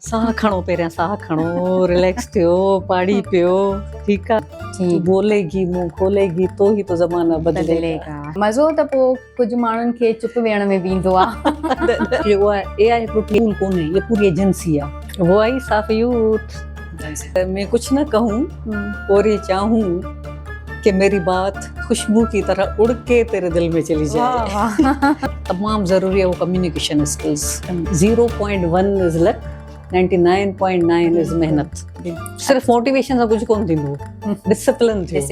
ساهه کڻو پهريان ساهه کڻو رليڪس ٿيو پاڻي پيو ٺيڪ آ ٺيڪ بوليگي منهن کوليگي تو هي تو زمانه بدليگا. مزو ته پو ڪجهه ماڻهن کي چپ ويهڻ ۾ به ايندو آ. اهو اي آء هڪڙو ٽول ڪونهي هي پوري ايجنسي آ. وائس آف يوٿ مين ڪجهه نه ڪهون اور هي چاهون ڪي ميري بات خوشبو ڪي طرح اڙ ڪي تيري دل ۾ چلي جائي. تمام ضروري آهي اهو communication skills zero point one is luck ninety nine point nine is محنت صرف موٽيويشن سان ڪجهه ڪونه ٿيندو ڊسپلن ٿيو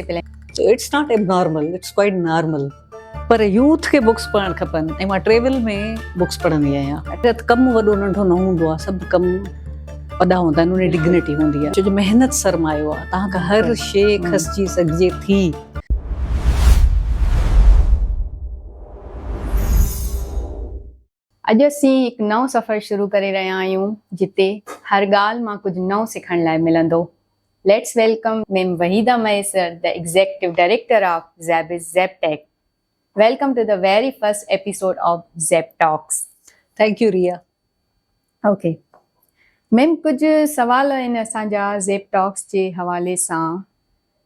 so it's not abnormal it's quite normal per youth کي بڪس پڙهڻ کپن ۽ مان ٽريول ۾ بڪس پڙهندي آهيان ته ڪم وڏو ننڍو نه هوندو آهي سڀ ڪم وڏا هوندا آهن ان جي ڊگنيٽي هوندي آهي ڇو جو محنت سرمايو آهي توهان کان هر شي کسجي سگهجي ٿي. اڄ اسين هڪ نئون سفر شروع ڪري رهيا آهيون جتي هر ڳالهه مان ڪجهه نئون سکڻ لاء ملندو. Let's welcome ma'am Waheeda Mahesar the executive director of Zebis Zeb Tech. Welcome to the very first episode of Zeb Talks. Thank you Riya. Okay ma'am ڪجهه سوال آهن اسان جا زيب ٽاڪس جي حوالي سان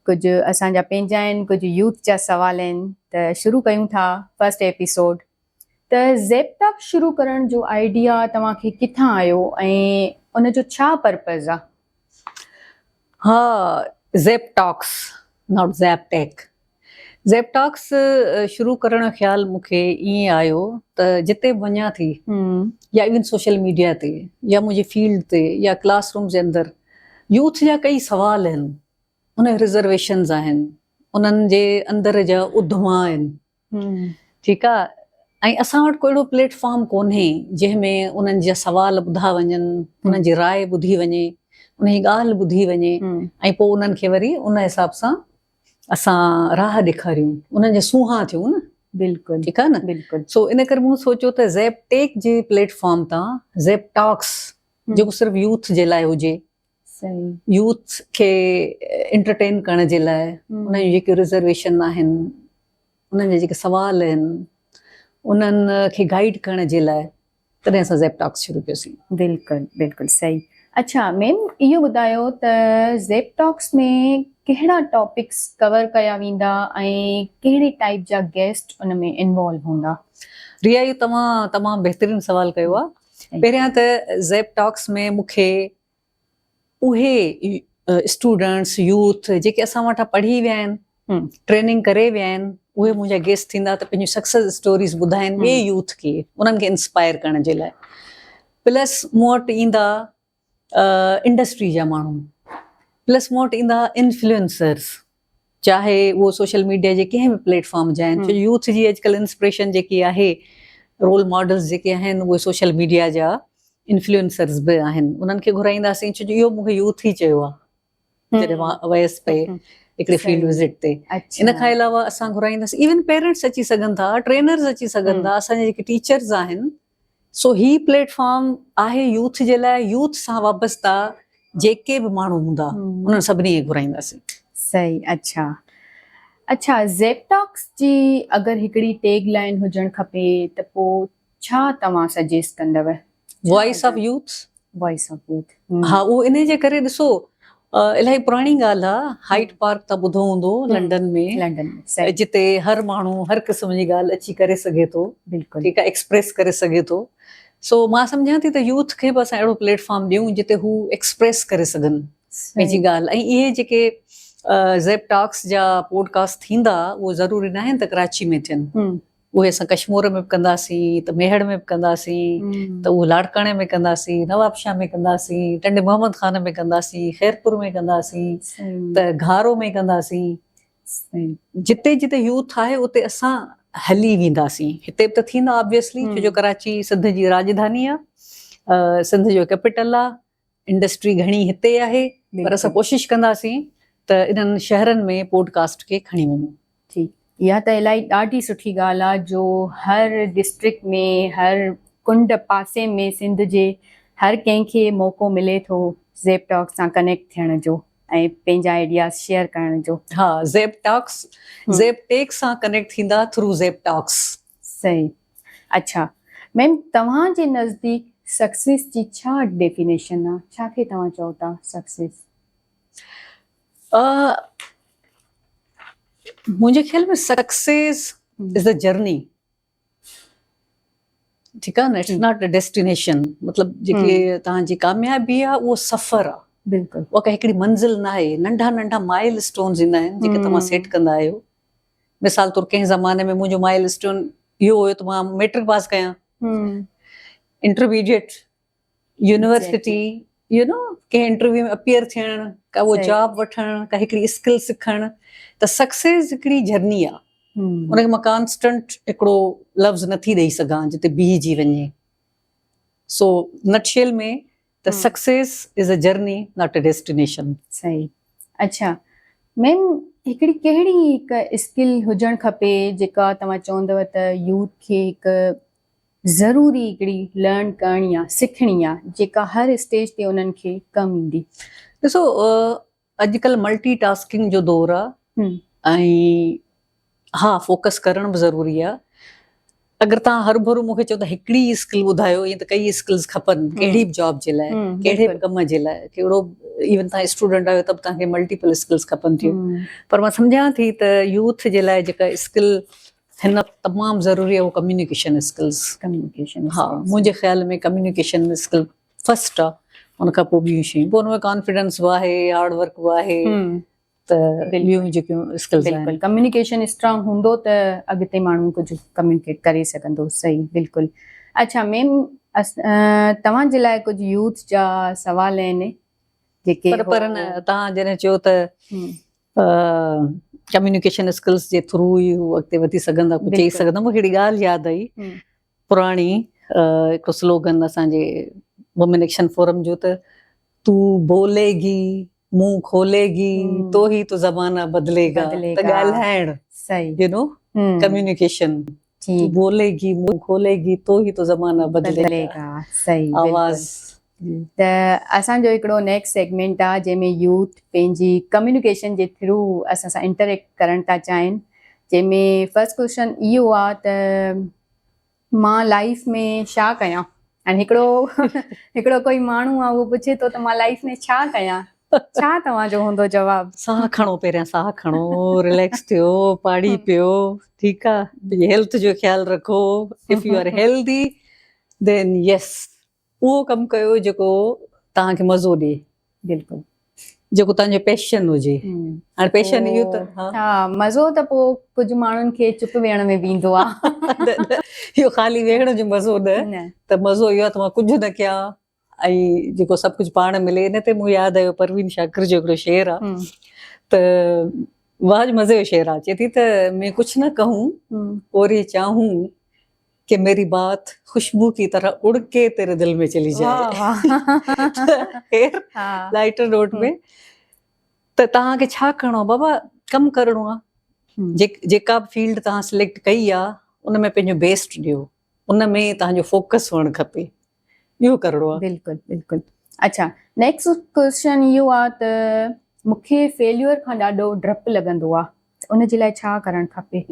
ڪجهه اسان جا پنهنجا آهن ڪجهه يوٿ جا سوال آهن ته شروع ڪيون ٿا فرسٽ ايپيسوڊ ته زيب ٽاڪس شروع ڪرڻ جو آئيڊيا توهان کي ڪٿان آيو ۽ ان جو ڇا پرپز آ؟ ها Zeb Talks not Zeb Tech Zeb Talks شروع ڪرڻ جو خيال مون کي ائين آيو ته جتي به وڃان ٿي يا ايون سوشل ميڊيا تي يا منهنجي فيلڊ تي يا ڪلاس روم جي اندر يوٿ جا ڪئي سوال آهن ان رزرويشنز آهن انهن جي اندر جا اڌما آهن ٺيڪ آ ۽ اسان وٽ ڪو اهڙو پليٽ فارم ڪونهي جنهن ۾ انهن جا سوال ٻڌا وڃن انهن جي راء ٻڌي وڃي انهن جي ڳالهه ٻڌي وڃي ۽ پوء انهن کي وري ان حساب سان اسان راهه ڏيکاريون انهن جي سونهان ٿيون نه بلڪل ٺيڪ آ نه بلڪل سو ان ڪري مون سوچيو ته زيب ٽيڪ جي پليٽ فارم تان زيب ٽاڪس جيڪو صرف يوٿ جي لاء هجي صحيح يوٿ کي انٽرٽين ڪرڻ جي لاء انهن جون جيڪي رزرويشن آهن انهن جا جيڪي سوال آهن انهن کي گائيڊ ڪرڻ جي لاء تڏهن اسان زيب ٽاڪس شروع ڪيوسين. بلڪل بلڪل صحيح اڇا ميم اهو ٻڌايو ته زيب ٽاڪس ۾ ڪهڙا ٽاپڪس ڪور ڪيا ويندا ۽ ڪهڙي ٽائيپ جا گيسٽ ان ۾ انوالو هوندا؟ ريا اهو توهان تمام بهترين سوال ڪيو آهي پهريان ته زيب ٽاڪس ۾ مون کي اهي اسٽوڊنٽس يوٿ جيڪي اسان وٽان پڙهي ويا آهن ٽريننگ ڪري ويا آهن اهي منهنجا گيسٽ ٿيندا ته پنهنجون سڪسيس اسٽوريز ٻڌائين ٻئي يوٿ کي انهن کي انسپائر ڪرڻ جي لاء پلس مون وٽ ايندا انڊسٽري جا ماڻهو پلس مون وٽ ايندا انفلوئنسرس چاهي اهو سوشل ميڊيا جي ڪنهن به پليٽ فارم جا آهن ڇو جو يوٿ جي اڄڪلهه انسپريشن جيڪي آهي رول ماڊلز جيڪي آهن اهي سوشل ميڊيا جا انفلوئنسرز به آهن انهن کي گهرائينداسين ڇو جو اهو مون کي يوٿ ئي چيو آهي جڏهن مان ويس پئي هڪڙي فيلڊ وزٽ تي ان کان علاوه اسان گهرائينداسين ايون پيرنٽس اچي سگهن ٿا ٽرينرز اچي سگهن ٿا اسان جا جيڪي ٽيچرز آهن سو هي پليٽ فارم آهي يوٿ جي لاء يوٿ سان وابسته جيڪي به ماڻهو هوندا انهن سڀني کي گهرائينداسين. صحيح اڇا اڇا زيب ٽاڪس جي اگر هڪڙي ٽيگ لائين هجڻ کپي ته پو ڇا توهان سجيسٽ ڪندؤ؟ Voice of youth. Voice of youth. ها اهو انهي جي ڪري ڏسو الاهي پراڻي ڳالهه آ هائيڊ پارڪ تان ٻڌو هوندو لنڊن ۾ لنڊن ۾ جتي هر ماڻهو هر قسم جي ڳالهه اچي ڪري سگهي ٿو بلڪل ٺيڪ آ ايڪسپريس ڪري سگهي ٿو سو مان سمجهان ٿي ته يوٿ کي به اسان اهڙو پليٽ فارم ڏيون جتي هو ايڪسپريس ڪري سگهن پنهنجي ڳالهه ۽ اهي جيڪي زيب ٽاڪس جا پوڊ ڪاسٽ ٿيندا اهو ضروري ناهن ته ڪراچي ۾ ٿين اهي اسان ڪشمور ۾ به ڪنداسين ته ميهڙ ۾ به ڪنداسين ته اهو لاڙڪاڻي ۾ ڪنداسين، نوابشاهه ۾ ڪنداسين، ٽنڊي محمد خان ۾ ڪنداسين، خيرپور ۾ ڪنداسين ته گهارو ۾ ڪنداسين. جتي جتي يوٿ آهي اتي اسان هلي وينداسين. هتي به ته ٿيندا آبويسلي ڇو جو ڪراچي سنڌ جي راڄڌاني آهي، سنڌ جو ڪيپيٽل آهي، انڊسٽري گهڻي هتي آهي پر اسان ڪوشش ڪنداسين ته انهن شهرن ۾ پوڊ ڪاسٽ کي کڻي وڃون. ٺيڪ اها ته الائي ڏاڍي سٺي ڳالهه آ جو هر ڊسٽرڪٽ ۾ هر ڪنڊ پاسي ۾ سنڌ جي هر ڪنهن کي موقعو ملي ٿو زيب ٽاڪس سان ڪنيڪٽ ٿيڻ جو ۽ پنهنجا آئيڊياز شيئر ڪرڻ جو. ها زيب ٽاڪس زيب ٽيڪ سان ڪنيڪٽ ٿيندا ٿرو زيب ٽاڪس. صحيح اڇا ميم توهان جي نزديڪ سڪسيس جي ڇا ڊيفينيشن آ؟ ڇا کي توهان چئو ٿا سڪسيس؟ منهنجي خيال ۾ سڪسيس از ا جرني ٺيڪ آ نه it's not a destination مطلب جيڪي توهان جي ڪاميابي آ اهو سفر آ بلڪل اها ڪا هڪڙي منزل نه آهي ننڍا ننڍا مائل اسٽونز ايندا آهن جيڪي توهان سيٽ ڪندا آهيو مثال طور ڪنهن زماني ۾ منهنجو مائل اسٽون اهو هيو ته مان ميٽرڪ پاس ڪيان انٽرميڊيٽ يونيورسٽي you know ڪنهن انٽرويو ۾ اپيئر ٿيڻ ڪا اهو جاب وٺڻ ڪا هڪڙي اسڪل سکڻ ته سڪسيس هڪڙي جرني آ ان کي مان ڪانسٽنٽ هڪڙو لفظ نٿي ڏئي سگهان جتي بيهجي وڃي سو نٽ شيل ۾ ته success is a journey not a destination. صحيح اڇا ميم هڪڙي ڪهڙي هڪ اسڪل هجڻ کپي جيڪا توهان چوندو ته يوٿ کي هڪ ضروري هڪڙي لرن ڪرڻي آ سکڻي آ جيڪا هر اسٽيج تي انهن کي ڪم ايندي. ڏسو اڄڪلهه ملٽي ٽاسڪنگ جو دور آ ۽ ها فوڪس ڪرڻ به ضروري آ اگر توهان هرڀرو مون کي چئو ته هڪڙي ئي اسڪل ٻڌايو ائين ته ڪئي اسڪلز کپن ڪهڙي به جاب جي لاء ڪهڙي به ڪم جي لاء ڪهڙو ايون توهان اسٽوڊنٽ آهيو ته به توهان کي ملٽيپل اسڪلز کپن ٿيون پر مان سمجهان ٿي ته يوٿ جي لاء جيڪا اسڪل هن وقت تمام ضروري آهي اهو ڪميونيڪيشن اسڪلز. ڪميونيڪيشن ها منهنجي خيال ۾ ڪميونيڪيشن اسڪل فرسٽ آ ان کان پوء ٻيون شيون پوء ان ۾ ڪانفيڊنس به آهي هارڊ ورڪ به آهي ته ٻيون جيڪيون اسڪلز آهن. بلڪل ڪميونيڪيشن اسٽرانگ هوندو ته اڳتي ماڻهو ڪجهه ڪميونيڪيٽ ڪري سگهندو صحيح بلڪل اڇا ميم توهان جي لاء ڪجهه يوٿ جا سوال آهن جيڪي پر پر نه توهان جڏهن چيو ته ڪميونيڪيشن اسڪلز جي ٿرو ئي هو اڳتي وڌي سگهندا ڪجهه چئي سگهندا مون کي هڪڙي ڳالهه ياد آئي پراڻي هڪڙو سلوگن اسان جي وومين ايڪشن فورم جو ته تو بولي گي منهن کولي گي تو هي تو زمانه بدلي گا ته ڳالهائڻ صحيح you know communication تو بولي گي منهن کولي گي تو هي تو زمانه بدلي گا صحيح آواز ته اسان جو هڪڙو نيڪسٽ سيگمينٽ آ جنهن ۾ يوٿ پنهنجي ڪميونيڪيشن جي ٿرو اسان سان انٽريڪٽ ڪرڻ ٿا چاهين جنهن ۾ فرسٽ ڪوشچن اهو آ ته مان لائيف ۾ ڇا ڪيان ۽ هڪڙو هڪڙو ڪوئي ماڻهو آ اهو پڇي ٿو ته مان لائيف ۾ ڇا ڪيان ڇا توهان جو هوندو جواب؟ ساهه کڻو پهريان ساهه کڻو رليڪس ٿيو پاڻي پيو ٺيڪ آ پنهنجي هيلٿ جو خيال رکو if you are healthy then yes اهو ڪم ڪيو جيڪو توهان کي مزو ڏي. بلڪل. جيڪو توهان جو پيشن هجي. هاڻي پيشن اهو ته ها. ها مزو ته پوء ڪجهه ماڻهن کي چپ ويهڻ ۾ به ايندو آ. اهو خالي ويهڻ جو مزو نه ته مزو اهو آ ته مان ڪجهه نه ڪيان ۽ جيڪو سڀ ڪجهه پاڻ ملي. ان تي مون ياد آيو پروين شاڪر جو هڪڙو شعر آ ته واهه جو مزي جو شعر آ چئي ٿي ته مين ڪجهه نه ڪهون اور يي چاهون ڪي ميري بات خوشبو ڪي طرح اڙ ڪي تيري دل ۾ چلي جائي. خير لائٽر نوٽ ۾ ته توهان کي ڇا ڪرڻو آهي بابا ڪم ڪرڻو آهي جيڪا به فيلڊ توهان سليڪٽ ڪئي آهي ان ۾ پنهنجو بيسٽ ڏيو ان ۾ توهان جو فوڪس هئڻ کپي اهو ڪرڻو آهي. بلڪل بلڪل اڇا نيڪسٽ ڪوئسچن اهو آهي ته مونکي فيليور کان ڏاڍو ڊپ لڳندو آهي ان جي لاء ڇا ڪرڻ کپي؟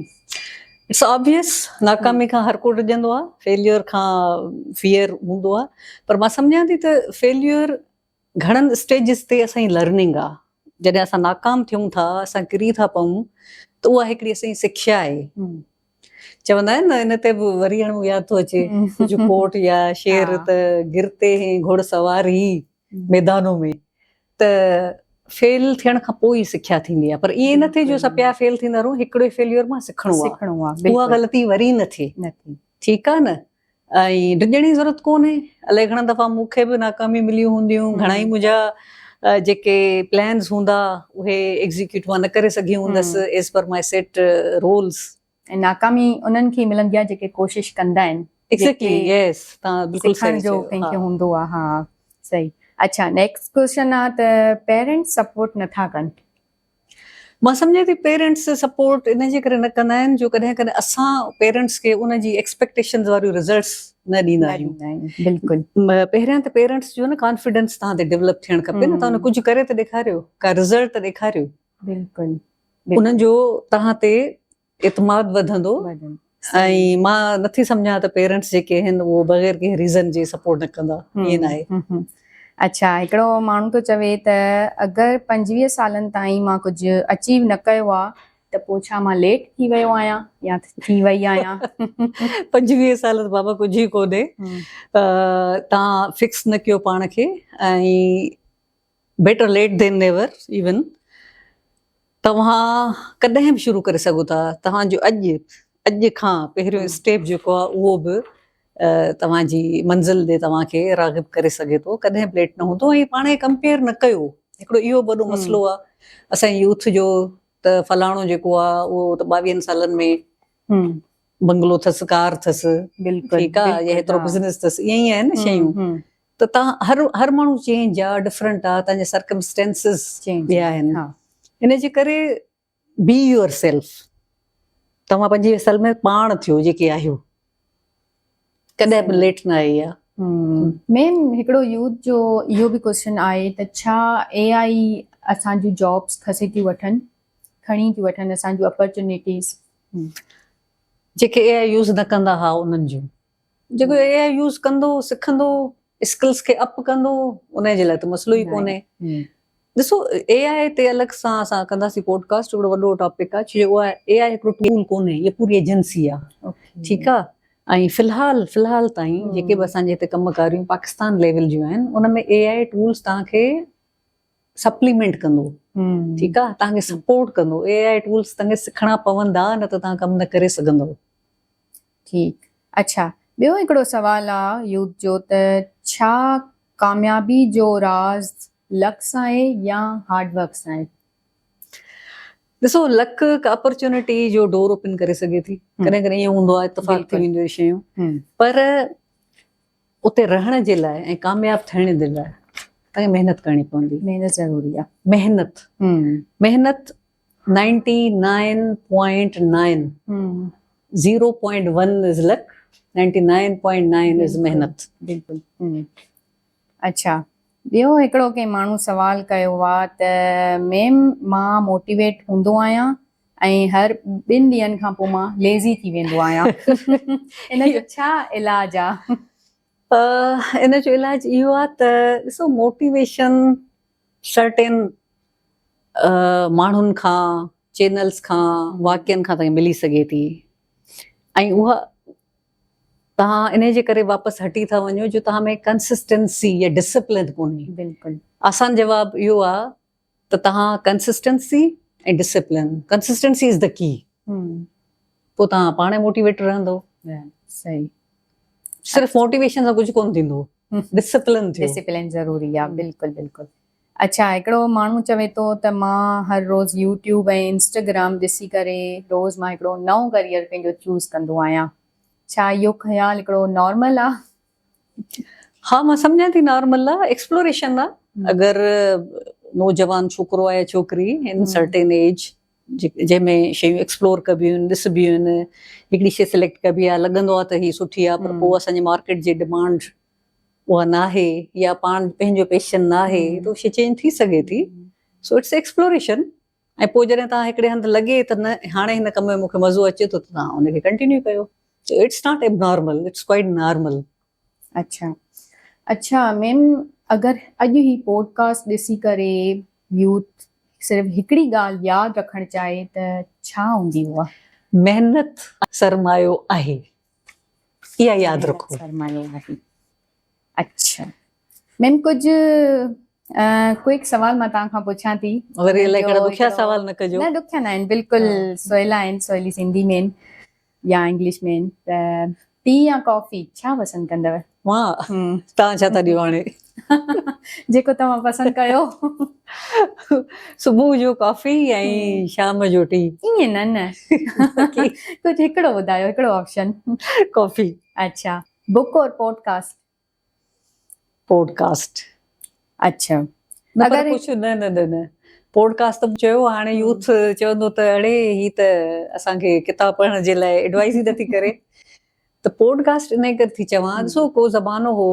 It's obvious ناڪامي کان هر ڪو ڊڄندو آهي فيليور کان فيئر هوندو آهي پر مان سمجهان ٿي ته فيليور گهڻن اسٽيجز تي اسان جي لرننگ آهي جڏهن اسان ناڪام ٿيون ٿا اسان ڪري ٿا پئون ته اها هڪڙي اسان جي سکيا آهي چوندا آهن نه ان تي به وري هاڻي مون ياد ٿو اچي ڪجهه ڪوٽ يا شعر ته گرتي هين گهوڙ سوار هي ميدانون ۾ ته فيل ٿيڻ کان پوء ئي سکيا ٿيندي آهي پر ائين نه ٿئي جو اسان پيا فيل ٿيندا رهون هڪڙو ئي فيليور مان سکڻو آهي سکڻو آهي اها غلطي وري نه ٿئي نه ٿئي ٺيڪ آهي نه ۽ ڊڄڻ جي ضرورت ڪونهي الائي گهڻا دفعا مون کي به ناڪامي مليون هونديون گهڻا ئي منهنجا جيڪي پلانز هوندا اهي ايگزيڪيوٽ مان نه ڪري سگهي هوندس as per my set rules ۽ ناڪامي انهن کي ملندي آهي جيڪي ڪوشش ڪندا آهن. ايگزيڪٽلي يس تان بلڪل صحيح سکڻ جو ڪنهن کي هوندو آهي ها صحيح اڇا نيڪسٽ ڪوئسچن آ ته پيرنٽس سپورٽ نٿا ڪن. مان سمجهان ٿي پيرنٽس سپورٽ ان جي ڪري نه ڪندا آهن جو ڪڏهن ڪڏهن اسان پيرنٽس کي ان جي ايڪسپيڪٽيشنز واريون رزلٽس نه ڏيندا آهيون. بلڪل پهريان ته پيرنٽس جو نه ڪانفيڊنس تان تي ڊيولپ ٿيڻ کپي نه تان ڪجهه ڪري ته ڏيکاريو ڪا رزلٽ ته ڏيکاريو. بلڪل انهن جو توهان تي اعتماد وڌندو ۽ مان نٿي سمجهان ته پيرنٽس جيڪي آهن اهو بغير ڪنهن ريزن جي سپورٽ نه ڪندا ائين ناهي. اڇا هڪڙو ماڻهو ٿو چوي ته اگر 25 سالن تائين مان ڪجهه اچيو نه ڪيو آ ته پوء ڇا مان ليٽ ٿي ويو آهيان يا ٿي وئي آهيان؟ 25 سال ته بابا ڪجهه ئي ڪونهي تان فڪس نه ڪيو پاڻ کي ۽ better late than never even توهان ڪڏهن به شروع ڪري سگهو ٿا توهان جو اڄ اڄ کان پهريون اسٽيپ جيڪو آهي اهو به توهان جي منزل ڏي توهان کي راغب ڪري سگهي ٿو ڪڏهن به ليٽ نه هوندو ۽ پاڻ کي ڪمپيئر نه ڪيو هڪڙو اهو به وڏو مسئلو آهي اسان جي يوٿ جو ته فلاڻو جيڪو آهي اهو ته 22 سالن ۾ بنگلو اٿس ڪار اٿس ٺيڪ آهي يا هيترو بزنس اٿس ائين ئي آهن نه شيون ته تان هر هر ماڻهو چينج آ ڊفرنٽ آ تان جا سرڪمسٽينسز ٻيا آهن ان جي ڪري بي your self توهان پنهنجي اصل ۾ پاڻ ٿيو جيڪي آهيو ڪڏهن به ليٽ نه آهي اها. ميم هڪڙو يوٿ جو اهو به ڪوشچن آهي ته ڇا اي آئي اسان جون جابس کسي ٿيون وٺن کڻي ٿيون وٺن اسان جون اپرچونيٽيز. جيڪي اي آئي يوز نه ڪندا ها انهن جون جيڪو اي آء يوز ڪندو سکندو اسڪلز کي اپ ڪندو ان جي لاء ته مسئلو ئي ڪونهي ڏسو اي آء تي الڳ سان اسان ڪنداسين پوڊ ڪاسٽ هڪڙو وڏو ٽاپڪ آهي ڇو جو اها اي آء هڪڙو ٽول ڪونهي هي پوري ايجنسي آهي ٺيڪ آهي ۽ في الحال في الحال تائين جيڪي به اسان جي هتي ڪم ڪاريون پاڪستان ليول جون آهن ان ۾ اي آء ٽولز توهان کي سپليمينٽ ڪندو ٺيڪ آهي توهان کي سپورٽ ڪندو اي آء ٽولز توهان کي سکڻا پوندا نه ته توهان ڪم نه ڪري سگهندو. ٺيڪ اڇا ٻيو هڪڙو سوال آ يوٿ جو ته ڇا ڪاميابي جو راز لڪ سان آهي يا هارڊ ورڪ سان آهي؟ ڏسو لڪ هڪ اپرچونٽي جو ڊور اوپن ڪري سگهي ٿي ڪڏهن ڪڏهن ائين هوندو آهي اتفاق ٿي وينديون آهن شيون پر اتي رهڻ جي لاء ۽ ڪامياب ٿيڻ جي لاء توهان کي محنت ڪرڻي پوندي. محنت ضروري آ. محنت محنت ninety nine point nine zero point one is luck ninety nine point nine is محنت. بلڪل اڇا ٻيو هڪڙو ڪنهن ماڻهو سوال ڪيو آ ته ميم مان موٽيويٽ هوندو آهيان ۽ هر ٻن ڏينهن کان پوء مان ليزي ٿي ويندو آهيان ان جو ڇا علاج آ؟ ان جو علاج اهو آ ته ڏسو موٽيويشن سرٽين ماڻهن کان چينلز کان واقعن کان تائين ملي سگهي ٿي ۽ اها توهان انهي جي ڪري واپس هٽي ٿا وڃو جو توهان ۾ ڪنسسٽنسي يا ڊسپلن ڪونهي. بلڪل. آسان جواب اهو آ ته توهان ڪنسسٽنسي ۽ ڊسپلن، ڪنسسٽنسي از دا ڪي، پوء توهان پاڻ موٽيويٽ رهندو. صحيح. صرف موٽيويشن سان ڪجهه ڪونه ٿيندو، ڊسپلن ٿيو. ڊسپلن ضروري آ بلڪل بلڪل. اڇا هڪڙو ماڻهو چوي ٿو ته مان هر روز يوٽيوب ۽ انسٽاگرام ڏسي ڪري روز مان هڪڙو نئون ڪريئر پنهنجو چوز ڪندو آهيان ڇا اهو خيال هڪڙو نارمل آ؟ ها مان سمجهان ٿي نارمل آ ايڪسپلوريشن آ اگر نوجوان ڇوڪرو آ يا ڇوڪري ان سرٽين ايج جنهن ۾ شيون ايڪسپلور ڪبيون آهن ڏسبيون آهن هڪڙي شي سليڪٽ ڪبي آ لڳندو آ ته هي سٺي آ پر پوء اسان جي مارڪيٽ جي ڊمانڊ اها ناهي يا پاڻ پنهنجو پيشن ناهي ته اها شي چينج ٿي سگهي ٿي سو it's exploration ۽ پوء جڏهن توهان هڪڙي هنڌ لڳي ته نه هاڻي هن ڪم ۾ مون کي مزو اچي ٿو ته توهان ان کي ڪنٽينيو ڪيو so it's not abnormal it's quite normal. اڇا اڇا ميم اگر اڄ هي پوڊڪاسٽ ڏسي ڪري يوٿ صرف هڪڙي ڳالهه ياد رکڻ چاهي ته ڇا هوندي اها؟ محنت سرمايو آهي اها ياد رکو. سرمايو آهي. اڇا ميم ڪجهه ڪوئڪ سوال مان توهان کان پڇان ٿي. وري الائي ڪهڙا ڏکيا سوال نه ڪجو. نه ڏکيا نه آهن بلڪل سولا آهن سولي سنڌي ۾ آهن يا انگلش ۾ آهن ته ٽي يا ڪافي ڇا پسند ڪندؤ؟ مان توهان ڇا ٿا ڏيو هاڻي؟ جيڪو توهان پسند ڪيو. صبح جو ڪافي ۽ شام جو ٽي. ائين نه نه ڪجهه هڪڙو ٻڌايو هڪڙو آپشن. ڪافي. اڇا بڪ اور پوڊڪاسٽ؟ پوڊڪاسٽ. اڇا نه پر ڪجهه نه نه نه نه پوڊڪاسٽ ته مون چيو هاڻي يوٿ چوندو ته اڙي هي ته اسان کي ڪتاب پڙهڻ جي لاء ايڊوائز ئي نٿي ڪري ته پوڊڪاسٽ انهي ڪري ٿي چوان ڏسو ڪو زمانو هو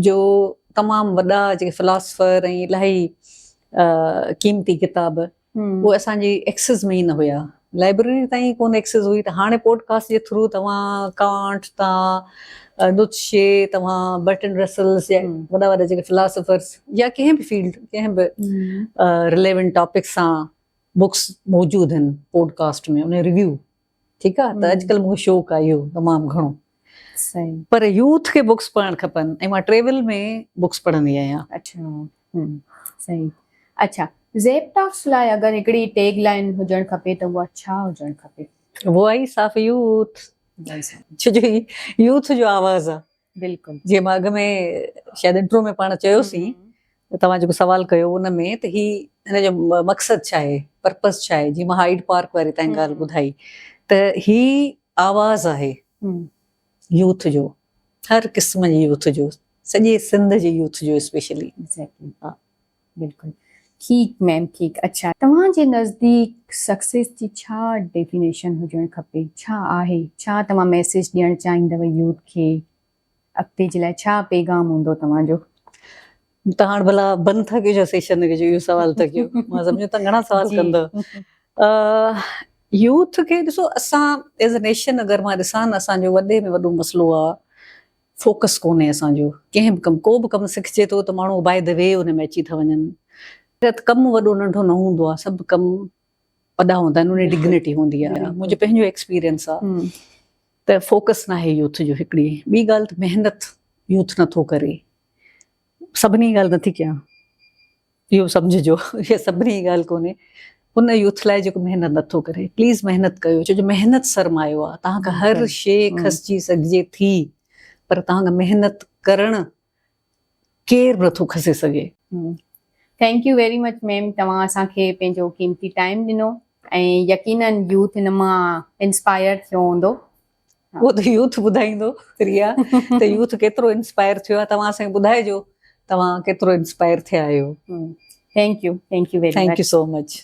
جو تمام وڏا جيڪي فلاسفر ۽ الاهي قيمتي ڪتاب اهي اسان جي ايڪسس ۾ ئي نه هيا. لائبريري تائين ڪونه ايڪسيس هئي ته هاڻي پوڊڪاسٽ جي ٿرو توهان ڪانٽ تان نطشي توهان برٽن رسلس يا وڏا وڏا جيڪي فلاسفرس يا ڪنهن به فيلڊ ڪنهن به رليونٽ ٽاپڪ سان بڪس موجود آهن پوڊڪاسٽ ۾ ان ريويو ٺيڪ آ ته اڄڪلهه مونکي شوق آ اهو تمام گهڻو صحيح پر يوٿ کي بڪس پڙهڻ کپن ۽ مان ٽريول ۾ بڪس پڙهندي آهيان. اڇا صحيح اڇا زيب ٽاڪس لاء اگر هڪڙي ٽيگ لائن هجڻ کپي ته اها ڇا هجڻ کپي؟ وائس آف يوٿ ڇو جو هي يوٿ جو آواز آ. بلڪل جيئن مان اڳ ۾ شايد انٽرو ۾ پاڻ چيوسين توهان جيڪو سوال ڪيو ان ۾ ته هي هن جو مقصد ڇا آهي پرپز ڇا آهي جيئن مان هائيڊ پارڪ واري تائين ڳالهه ٻڌائي ته هي آواز آهي يوٿ جو هر قسم جي يوٿ جو سڄي سنڌ جي يوٿ جو اسپيشلي. ايگزيڪٽلي ها بلڪل ٺيڪ ميم ٺيڪ اڇا توهان جي نزديڪ سڪسيس جي ڇا ڊيفينيشن هجڻ کپي ڇا آهي ڇا توهان ميسيج ڏيڻ چاهيندؤ يوٿ کي اڳتي جي لاء ڇا پيغام هوندو توهان جو؟ ته هاڻ ڀلا بند ٿا ڪيو ڇا سيشن کي جو اهو سوال ٿا ڪيو مان سمجهو ته گهڻا سوال ڪندو يوٿ کي ڏسو اسان ايز ا نيشن اگر مان ڏسان نه اسان جو وڏي ۾ وڏو مسئلو آ فوڪس ڪونهي اسان جو ڪنهن به ڪم ڪو به ڪم سکجي ٿو ته ماڻهو باء the V ان ۾ اچي ٿا وڃن ڪم وڏو ننڍو نه هوندو آ سڀ ڪم وڏا هوندا آهن ان جي ڊگنيٽي هوندي آ منهنجو پنهنجو ايڪسپيرينس آ ته فوڪس ناهي يوٿ جو هڪڙي ٻي ڳالهه ته محنت يوٿ نٿو ڪري سڀني ڳالهه نٿي ڪيان اهو سمجهجو اها سڀني ڳالهه ڪونهي ان يوٿ لاء جيڪو محنت نٿو ڪري پليز محنت ڪيو ڇو جو محنت سرمايو آ توهان کان هر شي کسجي سگهجي ٿي پر توهان کان محنت ڪرڻ ڪير به نٿو کسي سگهي. Thank you very much ma'am توهان اسان کي پنهنجو قيمتي ٽائيم ڏنو ۽ يقينن يوٿ ان مان انسپائر ٿيو هوندو. اهو ته يوٿ ٻڌائيندو ريا ته يوٿ ڪيترو انسپائر ٿيو آهي توهان اسان کي ٻڌائجو توهان ڪيترو انسپائر ٿيا آهيو. Thank you thank you very much. Thank you so much.